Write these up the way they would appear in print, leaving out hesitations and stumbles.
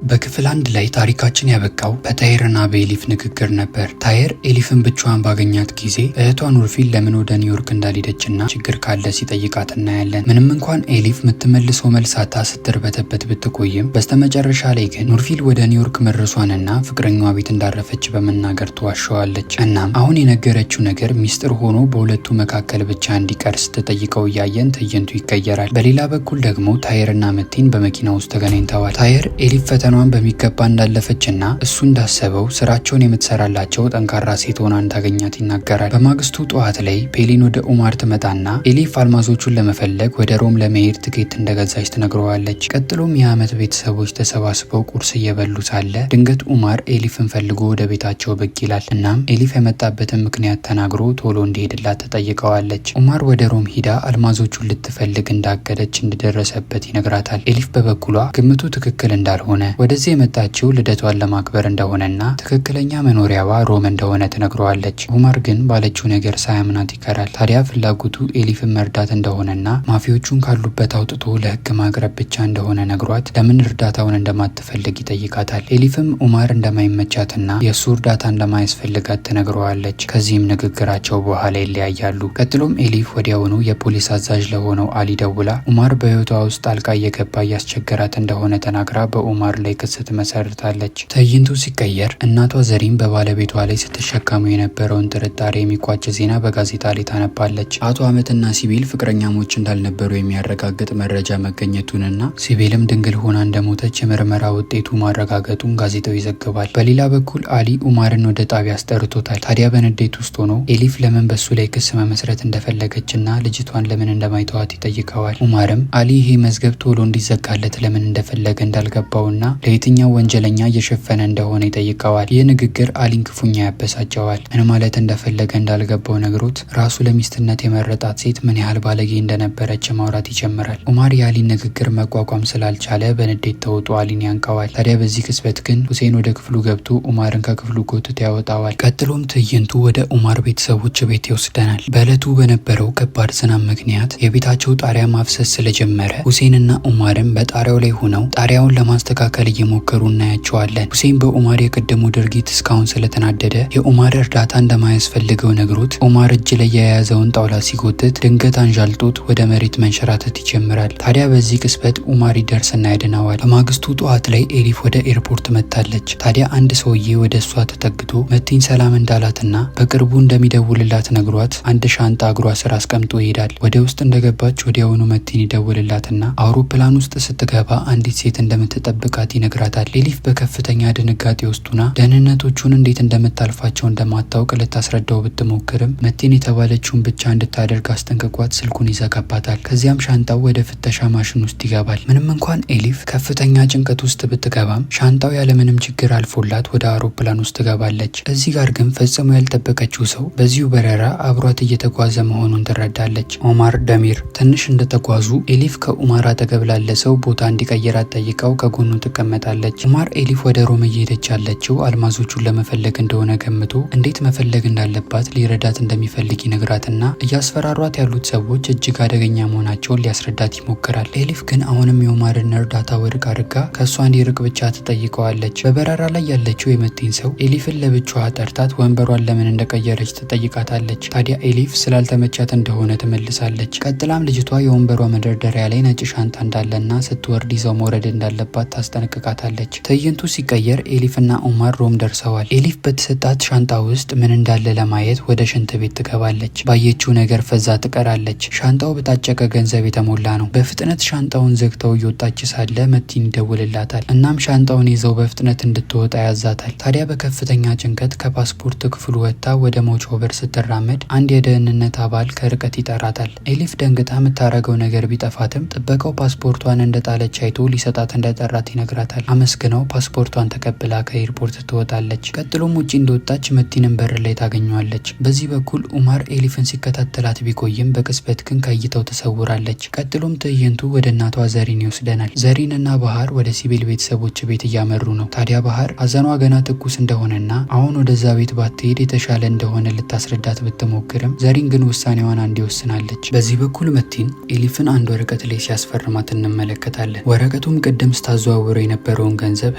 በክፍል አንድ ላይ ታሪካችን ያበቃው በታየርና በኤሊፍ ንግግር ነበር። ታየር ኤሊፍን ብቻዋን ባገኛት ጊዜ እህቷ ኑርፊን ለምን ወደ ኒውዮርክ እንዳልሄደችና ችግር ካለ ሲጠይቃት እናያለን። ምንም እንኳን ኤሊፍ የምትመልሰው መልስ አጥታ ስትርበተበት ብትቆይም በስተመጨረሻ ላይ ግን ኑርፊል ወደ ኒውዮርክ መድረሷንና ፍቅረኛዋ ቤት እንዳረፈች በመናገር ትዋሸዋለች። እናም አሁን የነገረችው ነገር ሚስጥር ሆኖ በሁለቱ መካከል ብቻ እንዲቀር ስትጠይቀው እያየን ትዕይንቱ ይቀየራል። በሌላ በኩል ደግሞ ታየርና መቴን በመኪና ውስጥ ተገናኝተዋል። ታየር ኤሊፍ ፈተናዋን በሚገባ እንዳለፈችና እሱ እንዳሰበው ስራቸውን የምትሰራላቸው ጠንካራ ሴት ሆና እንዳገኛት ይናገራል። በማግስቱ ጠዋት ላይ ፔሊን ወደ ኡማር ትመጣና ኤሊፍ አልማዞቹን ለመፈለግ ወደ ሮም ለመሄድ ትኬት እንደገዛች ትነግረዋለች። ቀጥሎም የአመት ቤተሰቦች ተሰባስበው ቁርስ እየበሉ ሳለ ድንገት ኡማር ኤሊፍን ፈልጎ ወደ ቤታቸው ብቅ ይላል። እናም ኤሊፍ የመጣበትን ምክንያት ተናግሮ ቶሎ እንዲሄድላት ትጠይቀዋለች። ኡማር ወደ ሮም ሂዳ አልማዞቹን ልትፈልግ እንዳቀደች እንደደረሰበት ይነግራታል። ኤሊፍ በበኩሏ ግምቱ ትክክል እንዳልሆነ ወደዚህ የመጣችው ልደቷን ለማክበር እንደሆነና ትክክለኛ መኖሪያዋ ሮም እንደሆነ ትነግረዋለች። ኡማር ግን ባለችው ነገር ሳያምናት ይቀራል። ታዲያ ፍላጎቱ ኤሊፍን መርዳት እንደሆነና ማፊዎቹን ካሉበት አውጥቶ ለሕግ ማቅረብ ብቻ እንደሆነ ነግሯት ለምን እርዳታውን እንደማትፈልግ ይጠይቃታል። ኤሊፍም ኡማር እንደማይመቻትና የእሱ እርዳታ እንደማያስፈልጋት ትነግረዋለች። ከዚህም ንግግራቸው በኋላ ይለያያሉ። ቀጥሎም ኤሊፍ ወዲያውኑ የፖሊስ አዛዥ ለሆነው አሊ ደውላ ኡማር በህይወቷ ውስጥ ጣልቃ እየገባ እያስቸገራት እንደሆነ ተናግራ በኡማር ላይ ክስ ትመሰርታለች። ትዕይንቱ ሲቀየር እናቷ ዘሪን በባለቤቷ ላይ ስትሸከሙ የነበረውን ጥርጣሬ የሚቋጭ ዜና በጋዜጣ ላይ ታነባለች። አቶ አመትና ሲቤል ፍቅረኛሞች እንዳልነበሩ የሚያረጋግጥ መረጃ መገኘቱንና ሲቤልም ድንግል ሆና እንደሞተች የምርመራ ውጤቱ ማረጋገጡን ጋዜጣው ይዘግባል። በሌላ በኩል አሊ ኡማርን ወደ ጣቢያ አስጠርቶታል። ታዲያ በንዴት ውስጥ ሆኖ ኤሊፍ ለምን በሱ ላይ ክስ መመስረት እንደፈለገችና ልጅቷን ለምን እንደማይተዋት ይጠይቀዋል። ኡማርም አሊ ይሄ መዝገብ ቶሎ እንዲዘጋለት ለምን እንደፈለገ እንዳልገባውና ለየትኛው ወንጀለኛ እየሸፈነ እንደሆነ ይጠይቀዋል። ይህ ንግግር አሊን ክፉኛ ያበሳጨዋል። ምን ማለት እንደፈለገ እንዳልገባው ነግሮት ራሱ ለሚስትነት የመረጣት ሴት ምን ያህል ባለጌ እንደነበረች ማውራት ይጀምራል። ኡማር የአሊን ንግግር መቋቋም ስላልቻለ በንዴት ተውጦ አሊን ያንቀዋል። ታዲያ በዚህ ቅጽበት ግን ሁሴን ወደ ክፍሉ ገብቶ ኡማርን ከክፍሉ ጎትቶ ያወጣዋል። ቀጥሎም ትዕይንቱ ወደ ኡማር ቤተሰቦች ቤት ይወስደናል። በዕለቱ በነበረው ከባድ ዝናብ ምክንያት የቤታቸው ጣሪያ ማፍሰስ ስለጀመረ ሁሴንና ኡማርን በጣሪያው ላይ ሆነው ጣሪያውን ለማስተካከል እየሞከሩ እናያቸዋለን። ሁሴን በኡማር የቀደሙ ድርጊት እስካሁን ስለተናደደ የኡማር እርዳታ እንደማያስፈልገው ነግሮት ኡማር እጅ ላይ የያዘውን ጣውላ ሲጎትት ድንገት አንዣልጦት ወደ መሬት መንሸራተት ይጀምራል። ታዲያ በዚህ ቅጽበት ኡማር ይደርስና ያድነዋል። በማግስቱ ጠዋት ላይ ኤሊፍ ወደ ኤርፖርት መጥታለች። ታዲያ አንድ ሰውዬ ወደ እሷ ተጠግቶ መቲን ሰላም እንዳላትና በቅርቡ እንደሚደውልላት ነግሯት አንድ ሻንጣ እግሯ ስር አስቀምጦ ይሄዳል። ወደ ውስጥ እንደገባች ወዲያውኑ መቲን ይደውልላትና አውሮፕላን ውስጥ ስትገባ አንዲት ሴት እንደምትጠብቃት ይነግራታል። ኤሊፍ በከፍተኛ ድንጋጤ ውስጥ ሆና ደህንነቶቹን እንዴት እንደምታልፋቸው እንደማታውቅ ልታስረዳው ብትሞክርም መቲን የተባለችውን ብቻ እንድታደርግ አስጠንቅቋት ስልኩን ይዘጋባታል። ከዚያም ሻንጣው ወደ ፍተሻ ማሽን ውስጥ ይገባል። ምንም እንኳን ኤሊፍ ከፍተኛ ጭንቀት ውስጥ ብትገባም ሻንጣው ያለምንም ችግር አልፎላት ወደ አውሮፕላን ውስጥ ትገባለች። እዚህ ጋር ግን ፈጽሞ ያልጠበቀችው ሰው በዚሁ በረራ አብሯት እየተጓዘ መሆኑን ትረዳለች። ኦማር ደሚር። ትንሽ እንደተጓዙ ኤሊፍ ከኡማር አጠገብ ላለ ሰው ቦታ እንዲቀይራት ጠይቀው ከጎኑ ትቀመጣለች። ኡማር ኤሊፍ ወደ ሮም እየሄደች ያለችው አልማዞቹን ለመፈለግ እንደሆነ ገምቶ እንዴት መፈለግ እንዳለባት ሊረዳት እንደሚፈልግ ይነግራትና እያስፈራሯት ያሉት ሰዎች እጅግ አደገኛ መሆናቸውን ሊያስረዳት ይሞክራል። ኤሊፍ ግን አሁንም የኡማርን እርዳታ ውድቅ አድርጋ ከእሷ እንዲርቅ ብቻ ትጠይቀዋለች። በበረራ ላይ ያለችው የመቲን ሰው ኤሊፍን ለብቻዋ ጠርታት ወንበሯን ለምን እንደቀየረች ትጠይቃታለች። ታዲያ ኤሊፍ ስላልተመቻት እንደሆነ ትመልሳለች። ቀጥላም ልጅቷ የወንበሯ መደርደሪያ ላይ ነጭ ሻንጣ እንዳለና ስትወርድ ይዘው መውረድ እንዳለባት ታስጠነቅቃታለች። ትዕይንቱ ሲቀየር ኤሊፍና ኡማር ሮም ደርሰዋል። ኤሊፍ በተሰጣት ሻንጣ ውስጥ ምን እንዳለ ለማየት ወደ ሽንት ቤት ትገባለች። ባየችው ነገር ፈዛ ትቀራለች። ሻንጣው በታጨቀ ገንዘብ የተሞላ ነው። በፍጥነት ሻንጣውን ዘግተው እየወጣች ሳለ መቲን ይደውልላታል። እናም ሻንጣውን ይዘው በፍጥነት እንድትወጣ ያዛታል። ታዲያ በከፍተኛ ጭንቀት ከፓስፖርት ክፍሉ ወጥታ ወደ መውጫው በር ስትራመድ አንድ የደህንነት አባል ከርቀት ይጠራታል። ኤሊፍ ደንግጣ የምታረገው ነገር ቢጠፋትም ጥበቃው ፓስፖርቷን እንደጣለች አይቶ ሊሰጣት እንደጠራት ይነግራታል። አመስግነው ፓስፖርቷን ተቀብላ ከኤርፖርት ትወጣለች። ቀጥሎም ውጪ እንደወጣች መቲንን በር ላይ ታገኘዋለች። በዚህ በኩል ኡማር ኤሊፍን ሲከታተላት ቢቆይም በቅጽበት ግን ከእይታው ተሰውራለች። ቀጥሎም ትዕይንቱ ወደ እናቷ ዘሪን ይወስደናል። ዘሪን እና ባህር ወደ ሲቤል ቤተሰቦች ቤት እያመሩ ነው። ታዲያ ባህር ሀዘኗ ገና ትኩስ እንደሆነና አሁን ወደዛ ቤት ባትሄድ የተሻለ እንደሆነ ልታስረዳት ብትሞክርም ዘሪን ግን ውሳኔዋን አንዴ ወስናለች። በዚህ በኩል መቲን ኤሊፍን አንድ ወረቀት ላይ ሲያስፈርማት እንመለከታለን። ወረቀቱም ቅድም ስታዘዋውረው የነበረው የነበረውን ገንዘብ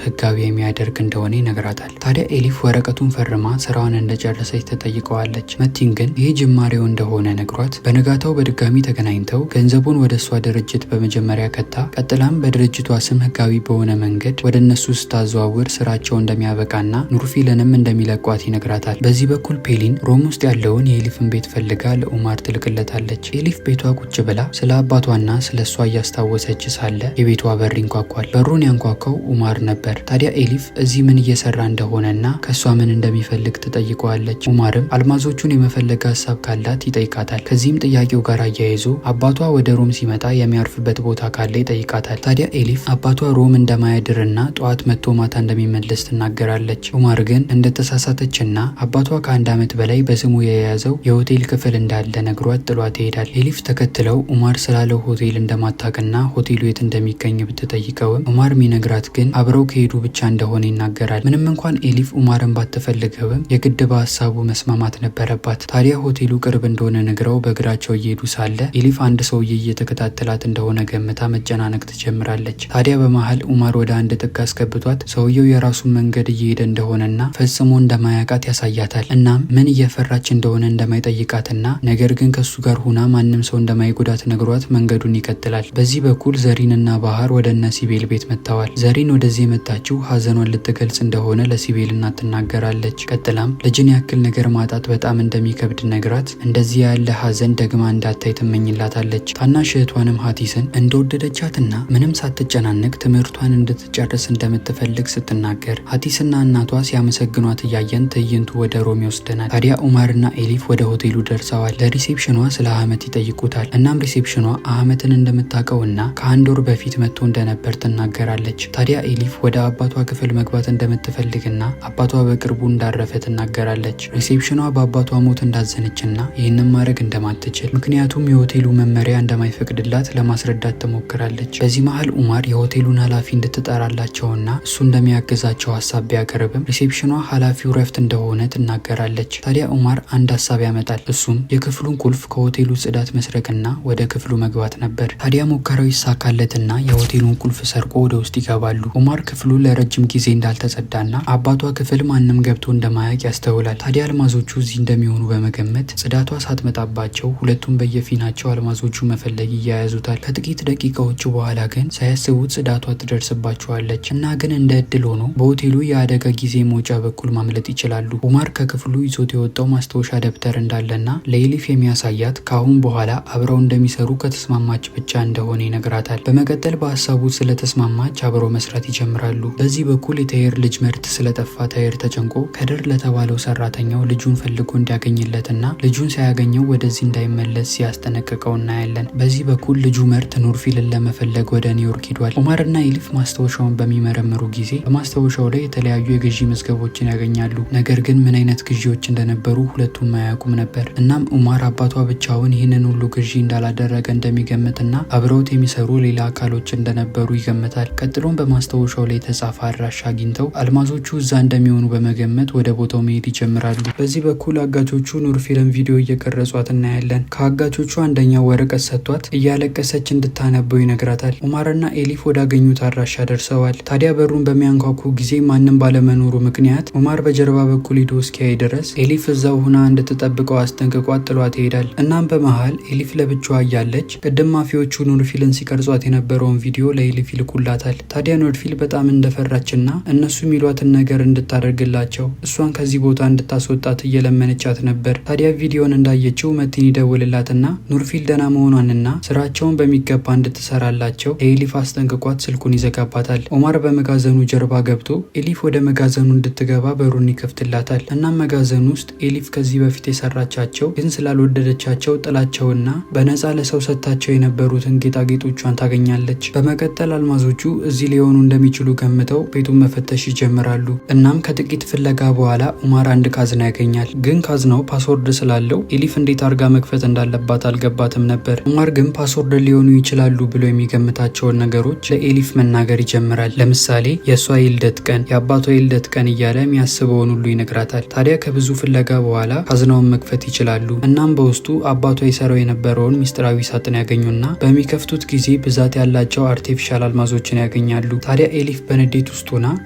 ህጋዊ የሚያደርግ እንደሆነ ይነግራታል። ታዲያ ኤሊፍ ወረቀቱን ፈርማ ስራዋን እንደጨረሰች ተጠይቀዋለች። መቲን ግን ይህ ጅማሬው እንደሆነ ነግሯት በንጋታው በድጋሚ ተገናኝተው ገንዘቡን ወደ እሷ ድርጅት በመጀመሪያ ከታ ቀጥላም በድርጅቷ ስም ህጋዊ በሆነ መንገድ ወደ እነሱ ስታዘዋውር ስራቸው እንደሚያበቃና ኑርፊልንም እንደሚለቋት ይነግራታል። በዚህ በኩል ፔሊን ሮም ውስጥ ያለውን የኤሊፍን ቤት ፈልጋ ለኡማር ትልክለታለች። ኤሊፍ ቤቷ ቁጭ ብላ ስለ አባቷና ስለ እሷ እያስታወሰች ሳለ የቤቷ በር ይንኳኳል። በሩን ያንኳኳው ኡማር ነበር። ታዲያ ኤሊፍ እዚህ ምን እየሰራ እንደሆነና ከእሷ ምን እንደሚፈልግ ትጠይቀዋለች። ኡማርም አልማዞቹን የመፈለግ ሀሳብ ካላት ይጠይቃታል። ከዚህም ጥያቄው ጋር አያይዞ አባቷ ወደ ሮም ሲመጣ የሚያርፍበት ቦታ ካለ ይጠይቃታል። ታዲያ ኤሊፍ አባቷ ሮም እንደማያድርና ጠዋት መጥቶ ማታ እንደሚመለስ ትናገራለች። ኡማር ግን እንደተሳሳተችና አባቷ ከ1 ዓመት በላይ በስሙ የያዘው የሆቴል ክፍል እንዳለ ነግሯት ጥሏት ይሄዳል። ኤሊፍ ተከትለው ኡማር ስላለው ሆቴል እንደማታውቅና ሆቴሉ የት እንደሚገኝ ብትጠይቀውም ኡማር ሚነግራት ግን አብረው ከሄዱ ብቻ እንደሆነ ይናገራል። ምንም እንኳን ኤሊፍ ኡማርን ባትፈልገውም የግድ በሀሳቡ መስማማት ነበረባት። ታዲያ ሆቴሉ ቅርብ እንደሆነ ነግረው በእግራቸው እየሄዱ ሳለ ኤሊፍ አንድ ሰውዬ እየተከታተላት እንደሆነ ገምታ መጨናነቅ ትጀምራለች። ታዲያ በመሀል ኡማር ወደ አንድ ጥግ አስገብቷት ሰውየው የራሱን መንገድ እየሄደ እንደሆነና ፈጽሞ እንደማያውቃት ያሳያታል። እናም ምን እየፈራች እንደሆነ እንደማይጠይቃትና ነገር ግን ከሱ ጋር ሁና ማንም ሰው እንደማይጎዳት ነግሯት መንገዱን ይቀጥላል። በዚህ በኩል ዘሪንና ባህር ወደ እነ ሲቤል ቤት መጥተዋል። ዘሪን ወደዚህ የመጣችው ሀዘኗን ልትገልጽ እንደሆነ ለሲቤል እናት ትናገራለች። ቀጥላም ልጅን ያክል ነገር ማጣት በጣም እንደሚከብድ ነግራት እንደዚህ ያለ ሀዘን ደግማ እንዳታይ ትመኝላታለች። ታናሽ እህቷንም ሀቲስን እንደወደደቻትና ምንም ሳትጨናነቅ ትምህርቷን እንድትጨርስ እንደምትፈልግ ስትናገር ሀቲስና እናቷ ሲያመሰግኗት እያየን ትዕይንቱ ወደ ሮም ይወስደናል። ታዲያ ኡማርና ኤሊፍ ወደ ሆቴሉ ደርሰዋል። ለ reception ኗ ስለ አህመት ይጠይቁታል። እናም reception ኗ አህመትን እንደምታውቀውና ከ1 ወር በፊት መጥቶ እንደነበር ትናገራለች። ታዲያ ኤሊፍ ወደ አባቷ ክፍል መግባት እንደምትፈልግና አባቷ በቅርቡ እንዳረፈ ትናገራለች። reception ኗ በአባቷ ሞት እንዳዘነችና ይህንን ማድረግ እንደማትችል ምክንያቱም የሆቴሉ መመሪያ እንደማይፈቅድላት ለማስረዳት ትሞክራለች። በዚህ መሀል ኡማር የሆቴሉን ኃላፊ እንድትጠራላቸውና እሱ እንደሚያገዛቸው ሀሳብ ቢያቀርብም reception ኗ ኃላፊው ረፍት እንደሆነ ትናገራለች። ታዲያ ኡማር አንድ ሀሳብ ያመጣል። እሱም የክፍሉን ቁልፍ ከሆቴሉ ጽዳት መስረቅና ወደ ክፍሉ መግባት ነበር። ታዲያ ሙከራው ይሳካለትና የሆቴሉን ቁልፍ ሰርቆ ወደ ውስጥ ይገባሉ። ኡማር ክፍሉ ለረጅም ጊዜ እንዳልተጸዳና አባቷ ክፍል ማንም ገብቶ እንደማያውቅ ያስተውላል። ታዲያ አልማዞቹ እዚህ እንደሚሆኑ በመገመት ጽዳቷ ሳትመጣባቸው ሁለቱም በየፊናቸው አልማዞቹ መፈለግ ይያያዙታል። ከጥቂት ደቂቃዎች በኋላ ግን ሳያስቡት ጽዳቷ ትደርስባቸዋለች እና ግን እንደ እድል ሆኖ በሆቴሉ የአደጋ ጊዜ መውጫ በኩል ማምለጥ ይችላሉ። ኡማር ከክፍሉ ይዞት የወጣው ማስታወሻ ደብተር እንዳለና ለኤሊፍ የሚያሳያት ከአሁን በኋላ አብረው እንደሚሰሩ ከተስማማች ብቻ እንደሆነ ይነግራታል። በመቀጠል በሀሳቡ ስለተስማማች አብረው መስራት ይጀምራሉ። በዚህ በኩል የታየር ልጅ መርት ስለጠፋ ታየር ተጨንቆ ከድር ለተባለው ሰራተኛው ልጁን ፈልጎ እንዲያገኝለትና ልጁን ሳያገኘው ወደዚህ እንዳይመለስ ሲያስጠነቅቀው እናያለን። በዚህ በኩል ልጁ መርት ኑርፊልን ለመፈለግ ወደ ኒውዮርክ ሂዷል። ኡማርና ኤሊፍ ማስታወሻውን በሚመረምሩ ጊዜ በማስታወሻው ላይ የተለያዩ የግዢ መዝገቦችን ያገኛሉ። ነገር ግን ምን አይነት ግዢዎች እንደነበሩ ሁለቱም አያውቁም ነበር። እናም ኡማር አባቷ ብቻውን ይህንን ሁሉ ግዢ እንዳላደረገ እንደሚገምትና አብረውት የሚሰሩ ሌላ አካሎች እንደነበሩ ይገምታል። ቀጥሎም በማስታወሻው ላይ የተጻፈ አድራሻ አግኝተው አልማዞቹ እዛ እንደሚሆኑ በመገመት ወደ ቦታው መሄድ ይጀምራሉ። በዚህ በኩል አጋቾቹ ኑርፊልን ቪዲዮ እየቀረጿት እናያለን። ከአጋቾቹ አንደኛው ወረቀት ሰጥቷት እያለቀሰች እንድታነበው ይነግራታል። ኡማርና ኤሊፍ ወዳገኙት አድራሻ ደርሰዋል። ታዲያ በሩን በሚያንኳኩ ጊዜ ማንም ባለመኖሩ ምክንያት ኡማር በጀርባ በኩል ሂዶ እስኪያይ ድረስ ኤሊፍ እዛው ሁና እንድትጠብቀው አስጠንቅቋት ጥሏት ይሄዳል። እናም በመሃል ኤሊፍ ለብቻዋ እያለች ቅድም ማፊዎቹ ኑርፊልን ሲቀርጿት የነበረውን ቪዲዮ ለኤሊፍ ይልኩላታል። ታዲያ ኑርፊል በጣም እንደፈራችና እነሱ የሚሏትን ነገር እንድታደርግላቸው እሷን ከዚህ ቦታ እንድታስወጣት እየለመነቻት ነበር። ታዲያ ቪዲዮን እንዳየችው መቲን ይደውልላትና ኑርፊል ደህና መሆኗንና ስራቸውን በሚገባ እንድትሰራላቸው ለኤሊፍ አስጠንቅቋት ስልኩን ይዘጋባታል። ኦማር በመጋዘኑ ጀርባ ገብቶ ኤሊፍ ወደ መጋዘኑ እንድትገባ በሩን ይከፍትላታል። እናም መጋዘኑ ውስጥ ኤሊፍ ከዚህ በፊት የሰራቻቸው ግን ስላልወደደቻቸው ጥላቸውና በነፃ ለሰው ሰጥታቸው የነበሩትን ጌጣጌጦቿን ታገኛለች። በመቀጠል አልማዞቹ እዚህ ሊሆኑ እንደሚችሉ ገምተው ቤቱን መፈተሽ ይጀምራሉ። እናም ከጥቂት ፍለጋ በኋላ ኡማር አንድ ካዝና ያገኛል። ግን ካዝናው password ስላለው ኤሊፍ እንዴት አርጋ መክፈት እንዳለባት አልገባትም ነበር። ኡማር ግን password ሊሆኑ ይችላሉ ብሎ የሚገምታቸውን ነገሮች ለኤሊፍ መናገር ይጀምራል። ለምሳሌ የእሷ የልደት ቀን፣ የአባቷ የልደት ቀን እያለ የሚያስበውን ሁሉ ይነግራታል። ታዲያ ከብዙ ፍለጋ በኋላ ካዝናውን መክፈት ይችላሉ። እናም በውስጡ አባቷ ይሰራው የነበረውን ሚስጥራዊ ሳጥን ያገኙና በሚከፍቱት ጊዜ ብዛት ያላቸው artificial አልማዞችን ያገኛሉ። ይገናኛሉ። ታዲያ ኤሊፍ በንዴት ውስጥ ሆና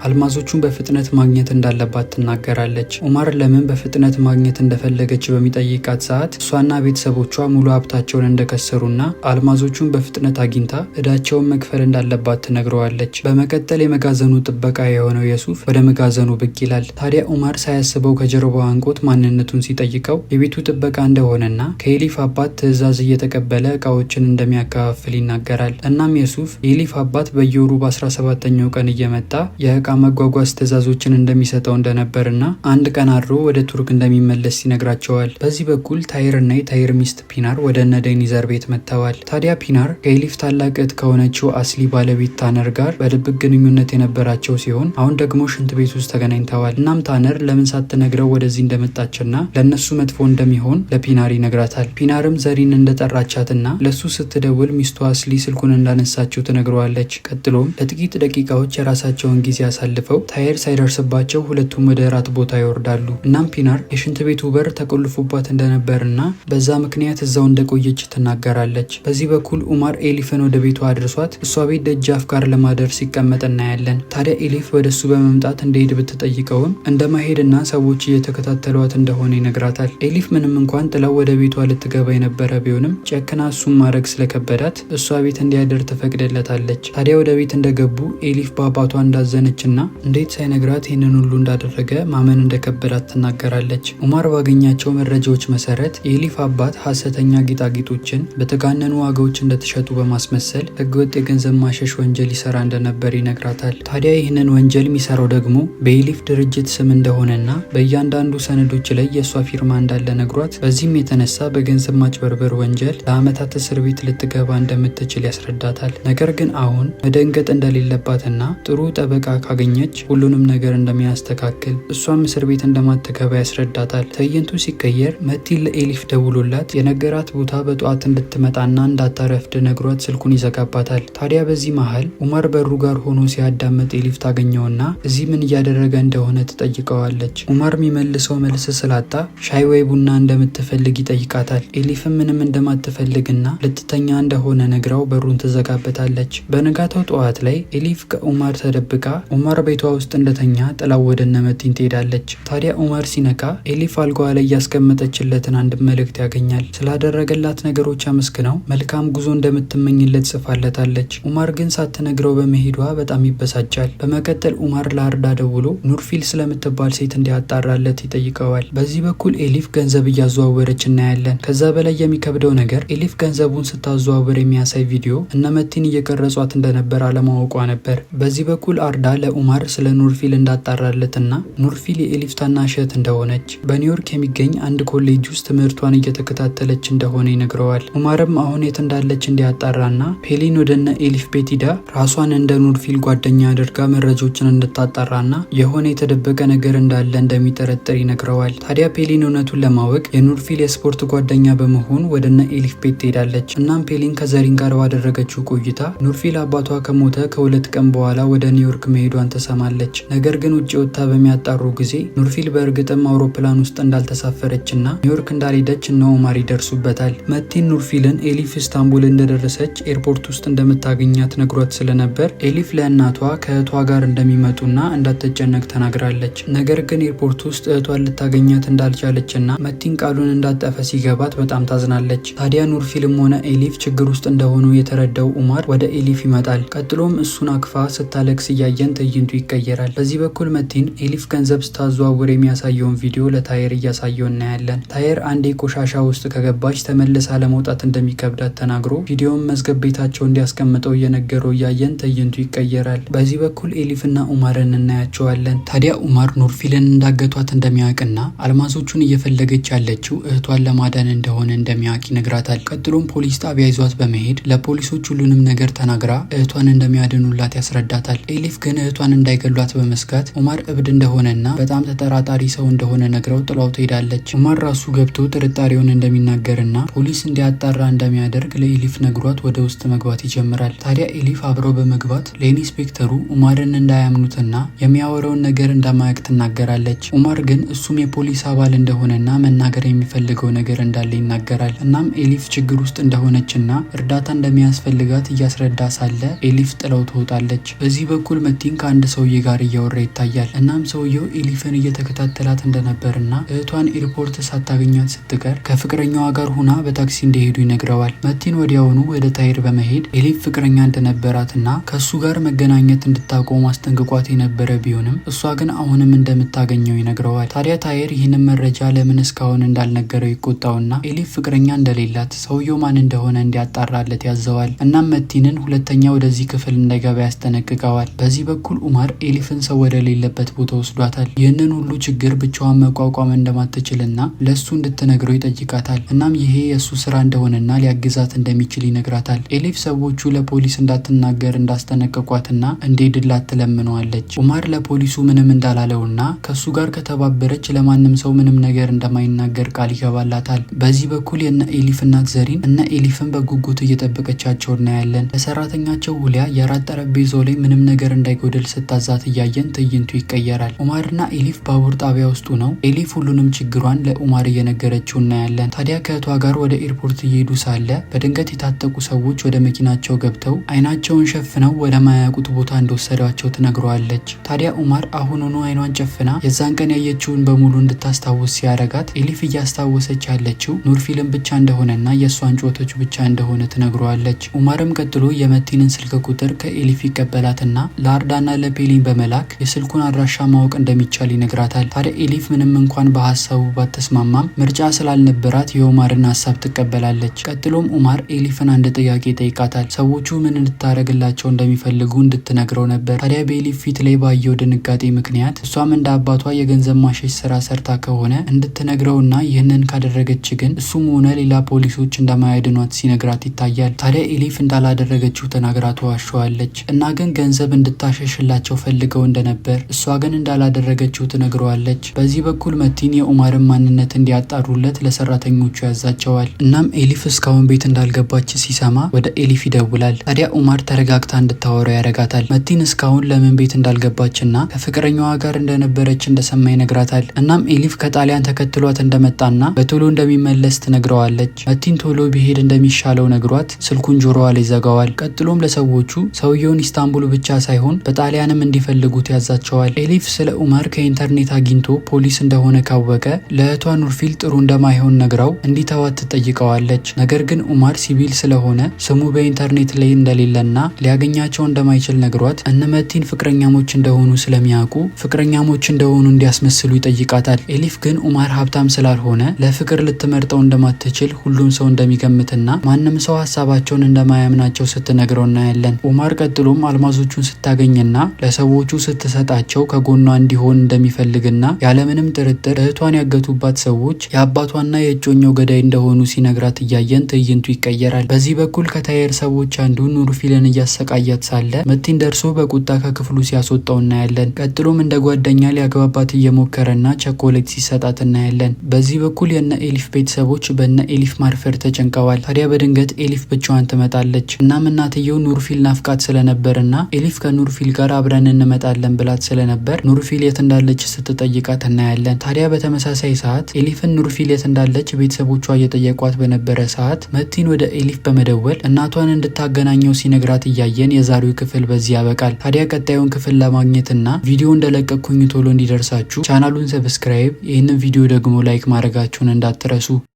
አልማዞቹን በፍጥነት ማግኘት እንዳለባት ትናገራለች። ኡማር ለምን በፍጥነት ማግኘት እንደፈለገች በሚጠይቃት ሰዓት እሷና ቤተሰቦቿ ሙሉ ሀብታቸውን እንደከሰሩና አልማዞቹን በፍጥነት አግኝታ እዳቸውን መክፈል እንዳለባት ትነግረዋለች። በመቀጠል የመጋዘኑ ጥበቃ የሆነው የሱፍ ወደ መጋዘኑ ብቅ ይላል። ታዲያ ኡማር ሳያስበው ከጀርባው አንቆት ማንነቱን ሲጠይቀው የቤቱ ጥበቃ እንደሆነና ከኤሊፍ አባት ትዕዛዝ እየተቀበለ እቃዎችን እንደሚያከፋፍል ይናገራል። እናም የሱፍ የኤሊፍ አባት በየወሩ በ17ኛው ቀን እየመጣ የእቃ መጓጓዝ ትዕዛዞችን እንደሚሰጠው እንደነበርና አንድ ቀን አድሮ ወደ ቱርክ እንደሚመለስ ይነግራቸዋል። በዚህ በኩል ታይር እና የታይር ሚስት ፒናር ወደ እነ ዴኒዘር ቤት መጥተዋል። ታዲያ ፒናር ከኤሊፍ ታላቅ እህት ከሆነችው አስሊ ባለቤት ታነር ጋር በድብቅ ግንኙነት የነበራቸው ሲሆን አሁን ደግሞ ሽንት ቤት ውስጥ ተገናኝተዋል። እናም ታነር ለምን ሳትነግረው ወደዚህ እንደመጣችና ለእነሱ መጥፎ እንደሚሆን ለፒናር ይነግራታል። ፒናርም ዘሪን እንደጠራቻትና ለሱ ስትደውል ሚስቱ አስሊ ስልኩን እንዳነሳችው ትነግረዋለች። ቀጥሎም ለጥቂት ደቂቃዎች የራሳቸውን ጊዜ አሳልፈው ታየር ሳይደርስባቸው ሁለቱም ወደ እራት ቦታ ይወርዳሉ። እናም ፒናር የሽንት ቤቱ በር ተቆልፎባት እንደነበርና በዛ ምክንያት እዛው እንደቆየች ትናገራለች። በዚህ በኩል ኡማር ኤሊፍን ወደ ቤቷ አድርሷት እሷ ቤት ደጃፍ ጋር ለማደር ሲቀመጥ እናያለን። ታዲያ ኤሊፍ ወደ እሱ በመምጣት እንደሄድ ብትጠይቀውም እንደማሄድና ሰዎች እየተከታተሏት እንደሆነ ይነግራታል። ኤሊፍ ምንም እንኳን ጥላው ወደ ቤቷ ልትገባ የነበረ ቢሆንም ጨክና እሱን ማድረግ ስለከበዳት እሷ ቤት እንዲያደር ትፈቅድለታለች። ታዲያ ወደ ቤት እንደገቡ ኤሊፍ በአባቷ እንዳዘነችና እንዴት ሳይነግራት ይህንን ሁሉ እንዳደረገ ማመን እንደከበዳት ትናገራለች። ኡማር ባገኛቸው መረጃዎች መሰረት የኤሊፍ አባት ሀሰተኛ ጌጣጌጦችን በተጋነኑ ዋጋዎች እንደተሸጡ በማስመሰል ህገወጥ የገንዘብ ማሸሽ ወንጀል ይሰራ እንደነበር ይነግራታል። ታዲያ ይህንን ወንጀል የሚሰራው ደግሞ በኤሊፍ ድርጅት ስም እንደሆነና በእያንዳንዱ ሰነዶች ላይ የእሷ ፊርማ እንዳለ ነግሯት በዚህም የተነሳ በገንዘብ ማጭበርበር ወንጀል ለዓመታት እስር ቤት ልትገባ እንደምትችል ያስረዳታል። ነገር ግን አሁን መደንገጥ እንደሌለባትና ጥሩ ጠበቃ ካገኘች ሁሉንም ነገር እንደሚያስተካክል እሷም እስር ቤት እንደማትገባ ያስረዳታል። ትዕይንቱ ሲቀየር መቲን ለኤሊፍ ደውሎላት የነገራት ቦታ በጠዋት እንድትመጣና እንዳታረፍድ ነግሯት ስልኩን ይዘጋባታል። ታዲያ በዚህ መሃል ኡማር በሩ ጋር ሆኖ ሲያዳምጥ ኤሊፍ ታገኘውና እዚህ ምን እያደረገ እንደሆነ ትጠይቀዋለች። ኡማር የሚመልሰው መልስ ስላጣ ሻይ ወይ ቡና እንደምትፈልግ ይጠይቃታል። ኤሊፍም ምንም እንደማትፈልግና ልትተኛ እንደሆነ ነግራው በሩን ትዘጋበታለች። በንጋታው ጠዋት ላይ ኤሊፍ ከኡማር ተደብቃ ኡማር ቤቷ ውስጥ እንደተኛ ጥላው ወደ እነመቲን ትሄዳለች። ታዲያ ኡማር ሲነቃ ኤሊፍ አልጋዋ ላይ ያስቀመጠችለትን አንድ መልእክት ያገኛል። ስላደረገላት ነገሮች አመስግነው መልካም ጉዞ እንደምትመኝለት ጽፋለታለች። ኡማር ግን ሳትነግረው በመሄዷ በጣም ይበሳጫል። በመቀጠል ኡማር ለአርዳ ደውሎ ኑርፊል ስለምትባል ሴት እንዲያጣራለት ይጠይቀዋል። በዚህ በኩል ኤሊፍ ገንዘብ እያዘዋወረች እናያለን። ከዛ በላይ የሚከብደው ነገር ኤሊፍ ገንዘቡን ስታዘዋውር የሚያሳይ ቪዲዮ እነመቲን እየቀረጿት እንደነበር አለማወቋ ነበር። በዚህ በኩል አርዳ ለኡማር ስለ ኑርፊል እንዳጣራለትና ኑርፊል የኤሊፍ ታናሽ እህት እንደሆነች በኒውዮርክ የሚገኝ አንድ ኮሌጅ ውስጥ ትምህርቷን እየተከታተለች እንደሆነ ይነግረዋል። ኡማርም አሁን የት እንዳለች እንዲያጣራና ፔሊን ወደነ ኤሊፍ ቤት ሂዳ ራሷን እንደ ኑርፊል ጓደኛ አድርጋ መረጃዎችን እንድታጣራና የሆነ የተደበቀ ነገር እንዳለ እንደሚጠረጥር ይነግረዋል። ታዲያ ፔሊን እውነቱን ለማወቅ የኑርፊል የስፖርት ጓደኛ በመሆን ወደነ ኤሊፍ ቤት ትሄዳለች። እናም ፔሊን ከዘሪን ጋር ባደረገችው ቆይታ ኑርፊል አባቷ ከሞተ ከ2 ቀን በኋላ ወደ ኒውዮርክ መሄዷን ትሰማለች። ነገር ግን ውጭ ወጥታ በሚያጣሩ ጊዜ ኑርፊል በእርግጥም አውሮፕላን ውስጥ እንዳልተሳፈረችና ኒውዮርክ እንዳልሄደች እነ ኡማር ይደርሱበታል። መቲን ኑርፊልን ኤሊፍ ኢስታንቡል እንደደረሰች ኤርፖርት ውስጥ እንደምታገኛት ነግሯት ስለነበር ኤሊፍ ለእናቷ ከእህቷ ጋር እንደሚመጡና እንዳትጨነቅ ተናግራለች። ነገር ግን ኤርፖርት ውስጥ እህቷን ልታገኛት እንዳልቻለችና መቲን ቃሉን እንዳጠፈ ሲገባት በጣም ታዝናለች። ታዲያ ኑርፊልም ሆነ ኤሊፍ ችግር ውስጥ እንደሆኑ የተረዳው ኡማር ወደ ኤሊፍ ይመጣል። ቀጥሎም እሱን አቅፋ ስታለቅስ እያየን ትዕይንቱ ይቀየራል። በዚህ በኩል መቲን ኤሊፍ ገንዘብ ስታዘዋውር የሚያሳየውን ቪዲዮ ለታየር እያሳየው እናያለን። ታየር አንዴ ቆሻሻ ውስጥ ከገባች ተመልሳ ለመውጣት እንደሚከብዳት ተናግሮ ቪዲዮውን መዝገብ ቤታቸው እንዲያስቀምጠው እየነገረው እያየን ትዕይንቱ ይቀየራል። በዚህ በኩል ኤሊፍና ኡማርን እናያቸዋለን። ታዲያ ኡማር ኑርፊልን እንዳገቷት እንደሚያውቅና አልማዞቹን እየፈለገች ያለችው እህቷን ለማዳን እንደሆነ እንደሚያውቅ ይነግራታል። ቀጥሎም ፖሊስ ጣቢያ ይዟት በመሄድ ለፖሊሶች ሁሉንም ነገር ተናግራ እህቷን እንደሚያድኑላት ያስረዳታል። ኤሊፍ ግን እህቷን እንዳይገሏት በመስጋት ኡማር እብድ እንደሆነና በጣም ተጠራጣሪ ሰው እንደሆነ ነግረው ጥላው ትሄዳለች። ኡማር ራሱ ገብቶ ጥርጣሬውን እንደሚናገርና ፖሊስ እንዲያጣራ እንደሚያደርግ ለኤሊፍ ነግሯት ወደ ውስጥ መግባት ይጀምራል። ታዲያ ኤሊፍ አብረው በመግባት ለኢንስፔክተሩ ኡማርን እንዳያምኑትና የሚያወራውን ነገር እንደማያውቅ ትናገራለች። ኡማር ግን እሱም የፖሊስ አባል እንደሆነና መናገር የሚፈልገው ነገር እንዳለ ይናገራል። እናም ኤሊፍ ችግር ውስጥ እንደሆነችና እርዳታ እንደሚያስፈልጋት እያስረዳ ሳለ ኤሊፍ ጥለው ትወጣለች። በዚህ በኩል መቲን ከአንድ ሰውዬ ጋር እያወራ ይታያል። እናም ሰውየው ኤሊፍን እየተከታተላት እንደነበርና እህቷን ኤርፖርት ሳታገኛት ስትቀር ከፍቅረኛዋ ጋር ሁና በታክሲ እንደሄዱ ይነግረዋል። መቲን ወዲያውኑ ወደ ታይር በመሄድ ኤሊፍ ፍቅረኛ እንደነበራትና ከሱ ጋር መገናኘት እንድታቆም አስጠንቅቋት የነበረ ቢሆንም እሷ ግን አሁንም እንደምታገኘው ይነግረዋል። ታዲያ ታይር ይህንን መረጃ ለምን እስካሁን እንዳልነገረው ይቆጣውና ኤሊፍ ፍቅረኛ እንደሌላት ሰውየው ማን እንደሆነ እንዲያጣራለት ያዘዋል። እናም መቲንን ሁለተኛ ወደዚህ ክፍል እንዳይገባ ያስጠነቅቀዋል። በዚህ በኩል ኡማር ኤሊፍን ሰው ወደሌለበት ቦታ ወስዷታል። ይህንን ሁሉ ችግር ብቻዋን መቋቋም እንደማትችልና ለእሱ እንድትነግረው ይጠይቃታል። እናም ይሄ የእሱ ስራ እንደሆነና ሊያግዛት እንደሚችል ይነግራታል። ኤሊፍ ሰዎቹ ለፖሊስ እንዳትናገር እንዳስጠነቀቋትና እንዲሄድላት ትለምነዋለች። ኡማር ለፖሊሱ ምንም እንዳላለውና ከእሱ ጋር ከተባበረች ለማንም ሰው ምንም ነገር እንደማይናገር ቃል ይገባላታል። በዚህ በኩል የነ ኤሊፍ እናት ዘሪን እነ ኤሊፍን በጉጉት እየጠበቀቻቸው እናያለን። ለሰራተኛቸው ሁሊያ የራት ጠረጴዛው ላይ ምንም ነገር እንዳይጎድል ስታዛት እያየን ትዕይንቱ ይቀየራል። ኡማርና ኤሊፍ ባቡር ጣቢያ ውስጡ ነው። ኤሊፍ ሁሉንም ችግሯን ለኡማር እየነገረችው እናያለን። ታዲያ ከእህቷ ጋር ወደ ኤርፖርት እየሄዱ ሳለ በድንገት የታጠቁ ሰዎች ወደ መኪናቸው ገብተው አይናቸውን ሸፍነው ወደ ማያውቁት ቦታ እንደወሰዷቸው ትነግረዋለች። ታዲያ ኡማር አሁኑኑ አይኗን ጨፍና የዛን ቀን ያየችውን በሙሉ እንድታስታውስ ሲያረጋት ኤሊፍ እያስታወሰች ያለችው ኑርፊልን ብቻ እንደሆነና የእሷን ጩኸቶች ብቻ እንደሆነ ትነግረዋለች። ኡማርም ቀጥሎ የመቲንን ስልክ ቁጥር ከኤሊፍ ይቀበላትና ለአርዳና ለፔሊን በመላክ የስልኩን አድራሻ ማወቅ እንደሚቻል ይነግራታል። ታዲያ ኤሊፍ ምንም እንኳን በሀሳቡ ባትስማማም ምርጫ ስላልነበራት የኡማርን ሀሳብ ትቀበላለች። ቀጥሎም ኡማር ኤሊፍን አንድ ጥያቄ ይጠይቃታል። ሰዎቹ ምን እንድታደርግላቸው እንደሚፈልጉ እንድትነግረው ነበር። ታዲያ በኤሊፍ ፊት ላይ ባየው ድንጋጤ ምክንያት እሷም እንደ አባቷ የገንዘብ ማሸሽ ስራ ሰርታ ከሆነ እንድትነግረውና ይህንን ካደረገች ግን እሱም ሆነ ሌላ ፖሊሶች እንደማያድኗት ሲነግራት ይታያል። ታዲያ ኤሊፍ እንዳላደረገችው ተናግራ ትዋሸዋለች እና ግን ገንዘብ እንድታሸሽላቸው ፈልገው እንደነበር እሷ ግን እንዳላደረገችው ትነግረዋለች። በዚህ በኩል መቲን የኡማርን ማንነት እንዲያጣሩለት ለሰራተኞቹ ያዛቸዋል። እናም ኤሊፍ እስካሁን ቤት እንዳልገባች ሲሰማ ወደ ኤሊፍ ይደውላል። ታዲያ ኡማር ተረጋግታ እንድታወራው ያደርጋታል። መቲን እስካሁን ለምን ቤት እንዳልገባችና ከፍቅረኛዋ ጋር እንደነበረች እንደሰማ ይነግራታል። እናም ኤሊፍ ከጣሊያን ተከትሏት እንደመጣና በቶሎ እንደሚመለስ ትነግረዋለች። መቲን ቶሎ ቢሄድ እንደሚሻለው ነግሯት ስልኩን ጆሮዋ ላይ ይዘጋዋል። ቀጥሎም ለሰዎቹ ሰውየውን ኢስታንቡል ብቻ ሳይሆን በጣሊያንም እንዲፈልጉት ያዛቸዋል። ኤሊፍ ስለ ኡማር ከኢንተርኔት አግኝቶ ፖሊስ እንደሆነ ካወቀ ለእህቷ ኑርፊል ጥሩ እንደማይሆን ነግራው እንዲተዋት ትጠይቀዋለች። ነገር ግን ኡማር ሲቪል ስለሆነ ስሙ በኢንተርኔት ላይ እንደሌለና ሊያገኛቸው እንደማይችል ነግሯት እነ መቲን ፍቅረኛሞች እንደሆኑ ስለሚያውቁ ፍቅረኛሞች እንደሆኑ እንዲያስመስሉ ይጠይቃታል። ኤሊፍ ግን ኡማር ሀብታም ስላልሆነ ለፍቅር ልትመርጠው እንደማትችል ሁሉም ሰው እንደሚገምትና ማንም ሰው ሀሳባቸውን እንደማያምናቸው ስትነግረው እናያለን። ኡማር ቀጥሎም አልማዞቹን ስታገኝና ለሰዎቹ ስትሰጣቸው ከጎኗ እንዲሆን እንደሚፈልግና ያለምንም ጥርጥር እህቷን ያገቱባት ሰዎች የአባቷና የእጮኛው ገዳይ እንደሆኑ ሲነግራት እያየን ትዕይንቱ ይቀየራል። በዚህ በኩል ከታየር ሰዎች አንዱ ኑርፊልን እያሰቃያት ሳለ መቲን ደርሶ በቁጣ ከክፍሉ ሲያስወጣው እናያለን። ቀጥሎም እንደ ጓደኛ ሊያግባባት እየሞከረና ቸኮሌት ሲሰጣት እናያለን። በዚህ በኩል የነ ኤሊፍ ቤተሰቦች በነ ኤሊፍ ማርፈድ ተጨንቀዋል። ታዲያ በድንገት ኤሊፍ ብቻዋን ትመጣለች። እናም እናትየው ኑርፊል ናፍቃት ስለነበርና ኤሊፍ ከኑርፊል ጋር አብረን እንመጣለን ብላት ስለነበር ኑርፊል የት እንዳለች ስትጠይቃት እናያለን። ታዲያ በተመሳሳይ ሰዓት ኤሊፍን ኑርፊል የት እንዳለች ቤተሰቦቿ እየጠየቋት በነበረ ሰዓት መቲን ወደ ኤሊፍ በመደወል እናቷን እንድታገናኘው ሲነግራት እያየን የዛሬው ክፍል በዚህ ያበቃል። ታዲያ ቀጣዩን ክፍል ለማግኘትና ቪዲዮ እንደለቀኩኝ ቶሎ እንዲደርሳችሁ ቻናሉን subscribe፣ ይህንን ቪዲዮ ደግሞ like ማድረጋችሁን እንዳትረሱ።